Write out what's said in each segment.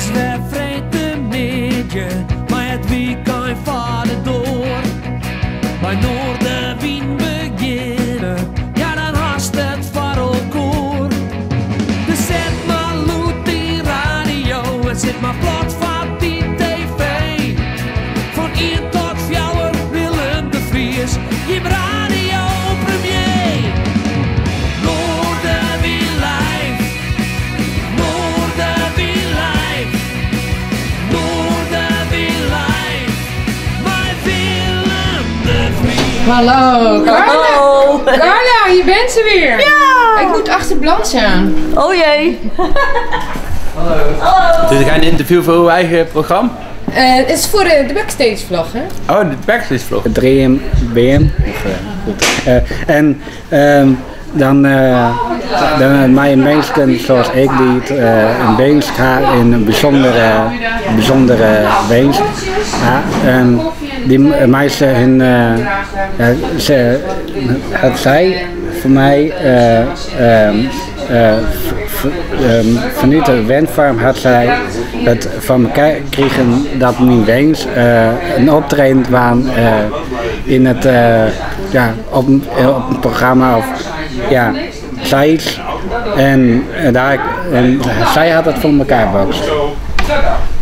is wer freedtemiddei mei it wykein foar de doar. Mei Noardewyn begjinne, ja dan hast it foar elkoar. Dus set mar lûd dyn radio en sit mar flot foar dyn TV. Fan ien tot fjouwer Willem de Vries, jim radio premier. Noardewyn live, Noardewyn live, Noardewyn live, mei Willem de Vries. Hallo, Carla. Carla, hier bent ze weer. Ja. Ik moet achter Blans aan. Oh jee. Hallo. Hallo. Dit is een interview voor uw eigen programma? Het is voor de backstage vlog, hè? Oh, de backstage vlog. Dream, BM. Of, goed. En dan mijn mensen zoals ik die het, een wens ha in een bijzondere wens. Ja, en die meisje hun, ze, het zij voor mij vanuit de windfarm had zij het van elkaar gekregen dat mijn wens een optreden waren in het ja, op, op een programma of ja, zoiets. En daar, en zij had het voor elkaar bokst.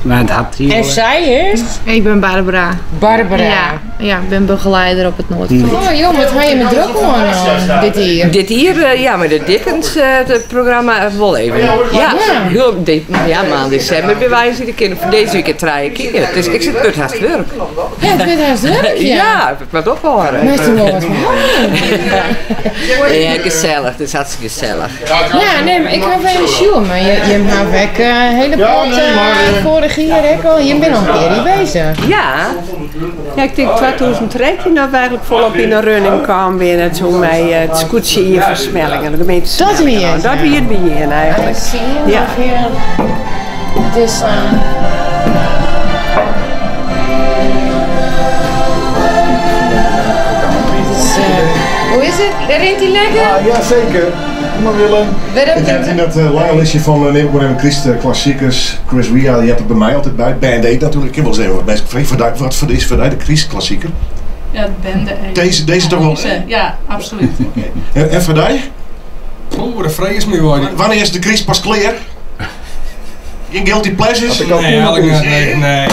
Maar het had hier En zij is? Ik ben Barbara. Barbara. Ja, ja, ik ben begeleider op het Noordvliet. Oh joh, wat ga je met druk aan dit hier? Dit hier, ja, maar de Dickens, het programma wel even. Ja, Ja. heel, de, ja, maand december bij wijze de kinderen voor deze week het keer. Dus ik zit het haast werk. Ja, het wordt haast werk, ja. Ja, het moet ophouden. Maar is er wel wat van? Ja, gezellig, het is hartstikke gezellig. Ja, nee, maar ik heb even shoe, maar je hebt ook hele pot vorig jaar ook al. Je bent al een keer hier bezig. Ja. Ja, ik denk 2013 dat we eigenlijk volop in de running kwamen weer naartoe met het scootje hier van Smellingen, de gemeente Dat Smellingen. wie het, Dat ja. wie het begin eigenlijk. Zie je Ja. nog hier? Het is, hoe is het? Rent hij lekker? Ja, ja, zeker. Kom maar Willem. Willem, Ik heb in dat lange listje van Neem Christ klassiekers, Chris Rea, die hebt het bij mij altijd bij. Band Aid natuurlijk. Ik heb wel eens even wat mensen gevraagd, wat voor is voor jou de Christ klassieker? Ja, Band Aid. Deze toch wel? Deze, ja, absoluut. Oké. En voor jou? Oeh, de vrees me wel. Wanneer is de Christ pas klaar? In Guilty Pleasures? Nee, eigenlijk niet. Nee, nee.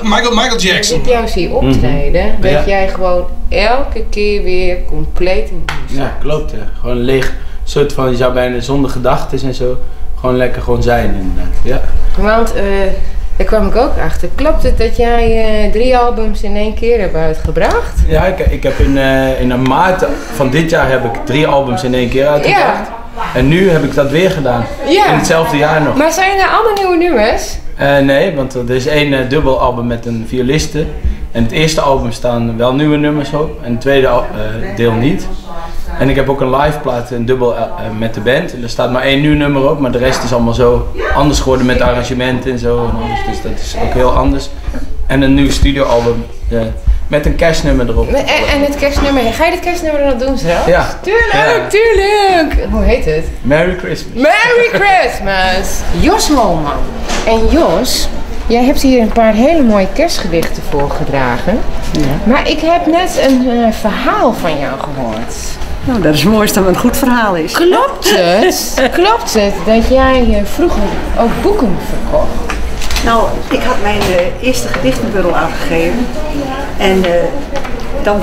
Michael Jackson. Als ik jou zie optreden, dat jij gewoon elke keer weer compleet in de muziek. Ja, klopt. Ja. Gewoon leeg. Een soort van, je zou bijna zonder gedachten en zo. Gewoon lekker gewoon zijn inderdaad. Ja. Want daar kwam ik ook achter. Klopt het dat jij 3 albums in 1 keer hebt uitgebracht? Ja, ik heb in de maart van dit jaar heb ik 3 albums in 1 keer uitgebracht. En nu heb ik dat weer gedaan. In hetzelfde jaar nog. Maar zijn er allemaal nieuwe nummers? Nee, want er is 1 dubbel album met een violiste. En het eerste album staan wel nieuwe nummers op. En het tweede deel niet. En ik heb ook een live plaat, een dubbel met de band. En er staat maar 1 nieuw nummer op, maar de rest is allemaal zo anders geworden met arrangementen en zo. En alles. Dus dat is ook heel anders. En een nieuw studioalbum met een kerstnummer erop. En het kerstnummer, ga je dit kerstnummer nog doen straks? Ja. Tuurlijk, Ja. tuurlijk! Hoe heet het? Merry Christmas. Merry Christmas! Jos Molman. En Jos, jij hebt hier een paar hele mooie kerstgedichten voorgedragen. Ja. Maar ik heb net een verhaal van jou gehoord. Nou, dat is het mooiste dat het een goed verhaal is. Klopt het? Klopt het dat jij vroeger ook boeken verkocht? Nou, ik had mijn eerste gedichtenbundel uitgegeven. En dan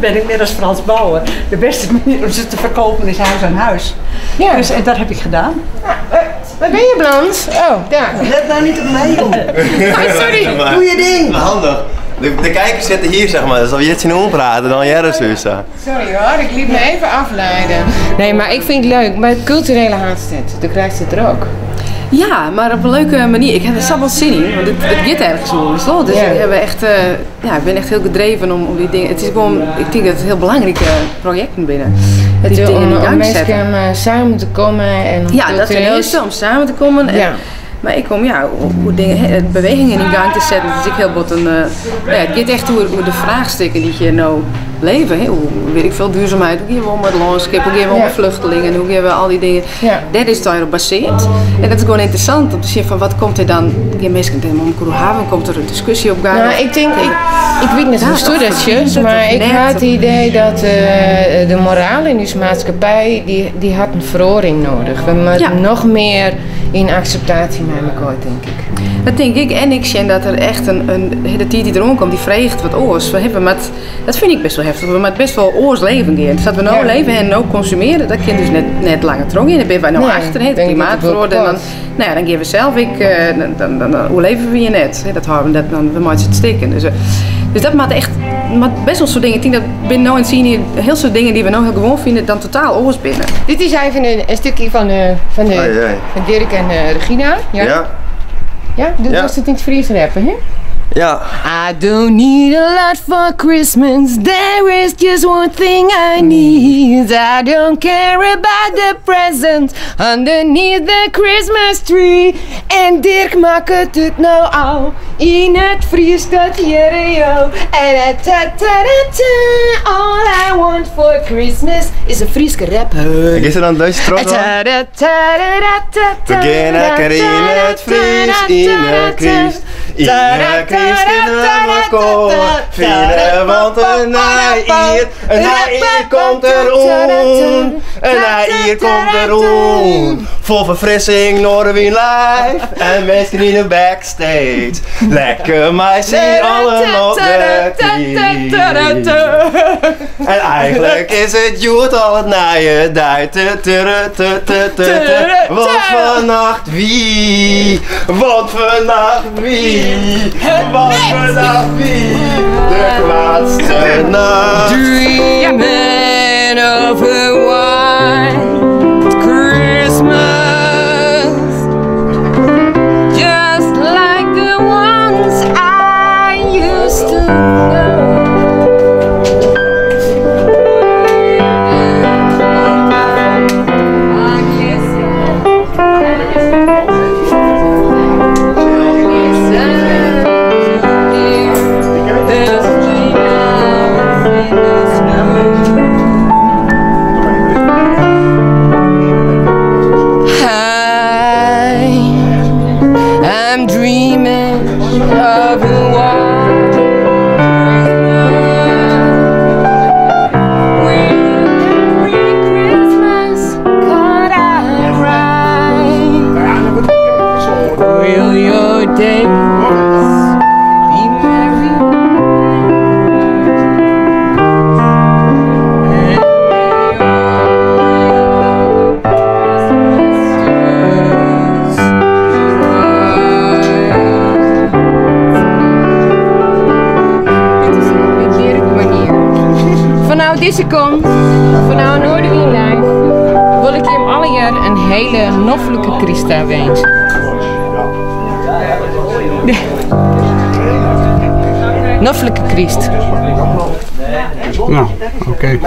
ben ik net als Frans Bauer. De beste manier om ze te verkopen is huis aan huis. Dus, en dat heb ik gedaan. Waar ben je, Blans? Oh, daar. Let nou niet op mij, joh. Oh, sorry. Maar Doe je ding. Handig. De kijkers zitten hier, dus als we dit zien ompraten, dan jij dat zo. Sorry hoor, ik liet me even afleiden. Nee, maar ik vind het leuk. Maar culturele haatstad, dan krijgt ze het er ook. Ja, maar op een leuke manier. Ik heb er zelf wel zin in, want het gaat ergens om. Toch? Dus ik heb echt, ja, ik ben echt heel gedreven om die dingen. Het is gewoon, ik denk dat het heel belangrijke projecten binnen. Het Die is dingen in om gang mensen zetten. om samen te komen en om Ja, dat ten cultureel eerste, om samen te komen. En Mar ek om ja, oer dingen, hè, bewegingen yn gang te setten. It is ek hiel bot in, ja, it giet echt oer, oer de fraachstikken dy't hjir no leve. Hè. Hoe, weet ik veel, duurzaamheid, hoe gean we om mei it lânskip, hoe gean we om mei vluchtelingen, hoe gean we al dy dingen. Dêr is it allegear op basearre. En dat is gewoan ynteressant om te sjen fan wat komt der dan, gean minsken it dêr mei oer hawwen, komt der in diskusje op gang. Nou, ik tink, ik, ik wit net hoe'tsto dat sjochst, mar ik ha it idee dat de moraal yn ús maatskippij, dy hat in feroaring nedich. We moatte noch mear yn akseptaasje mei mekoar, tink ik. Dat tink ik. En ik sjen dat der echt in, de tiid dy't deroan komt, dy freget wat oars. We hawwe moat, dat fyn ik best wol heftich, we moatte best wol oars leven gean. Sa't we no leve en no konsumearje, dat kin dus net langer trochgean. Dêr binne wy no achter, hè, it klimaat feroaret en dan, no ja, dan gean we sels ek, dan oerleve we hjir net. Dat hâlde we net, dan we meitsje it stikken. Dus, dus dat moat echt, moat best wol soad dingen. Ik tink dat binnen no en tsien jier hiel soad dingen dy't we no hiel gewoan fine, dan totaal oars binne. Dit is even in stikje fan Dirk en Regina. Ja. Ja. Ja, doe ja. it yn it Frysk rappe, hè? Ja. I don't need a lot for Christmas. There is just one thing I need. I don't care about the presents underneath the Christmas tree. En Dirk makket it no al yn it Frysk, dat hearre jo. En ta ta ta ta, all I want for Christmas is in Fryske rap. Is er dan deze troch? Ta ta ta ta ta We gean lekker yn it Frysk yn de kryst. Yn de kryst kinne we mekoar fine, want in nij jier, in nij jier komt deroan. In nij jier komt deroan. Fol ferfrissing, Noardewyn live en minsken yn de backstage. Lekker mei syn allen op de kryst. En eigenlik is it hjoed al it nije dei. Te, te, te, te, te, te. Want fannacht wie, want fannacht wie, want fannacht wie de koartste nacht. Dreaming of a white Christmas, just like the ones I used to know. I'm dreaming of a white Christmas with every Christmas card I write. Will your days be merry? And may all Christmases be white. Dit is een heerlijke manier. Fanôf dizze kant, fanôf Noardewyn Live, wol ik jim allegear in hiele noflike kryst tawinskje. Noflike kryst. Nou, oké.